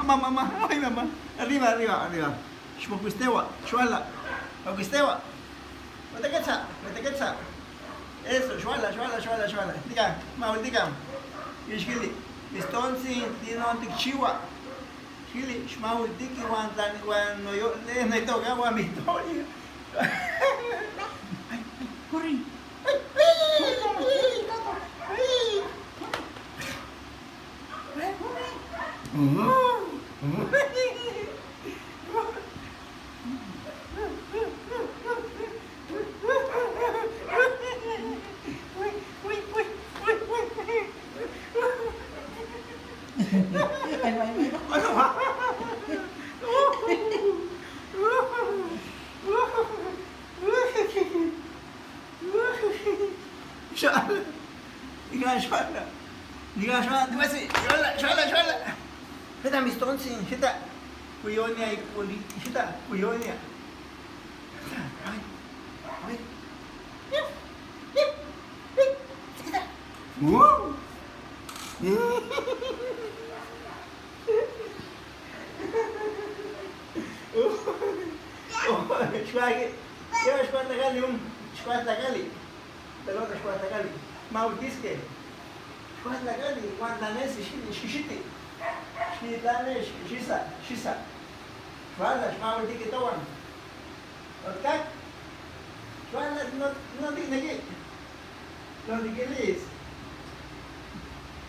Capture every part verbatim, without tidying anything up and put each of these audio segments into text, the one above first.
Mamá, mamá, ay, mamá. Arriba, arriba, arriba. Xmokustewa, xwala. Mokustewa. Mataketza, mataketza. Eso, xwala, xwala, xwala, xwala. Tika, mawiltika. Ixkili. Mistontzin, tinon tikchiwa. Ixkili, xmawiltiki wan tlan, wan noyo, le, netoka, wan mitoya. Ay, ay, corre. Ay, ay, ay, ay, ay. Xala. Nika xala. Nika xala. Nika xala. Xala, xala, xala. Xita mistontzin, xita. Kuyonia y kuli. Xita, kuyonia. Ay. Ay. Xita. Uh. Xwagi. Yo, xwatla kali, um. Xwatla kali. Pelota, xwatla kali. Mawiltiske. Xwatla kali, wan tlanes, xi-, xixiti. Xitlanes, xi-, xisa, xisa. Xwatla, xmawiltiki towan. Otkak. Xwatla, no, no tikneki. No tikilis.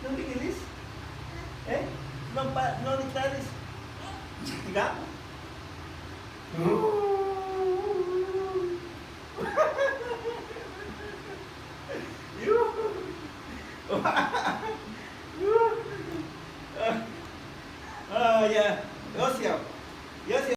No tikilis. Eh? No pa, no tiktalis. Tika. Yu.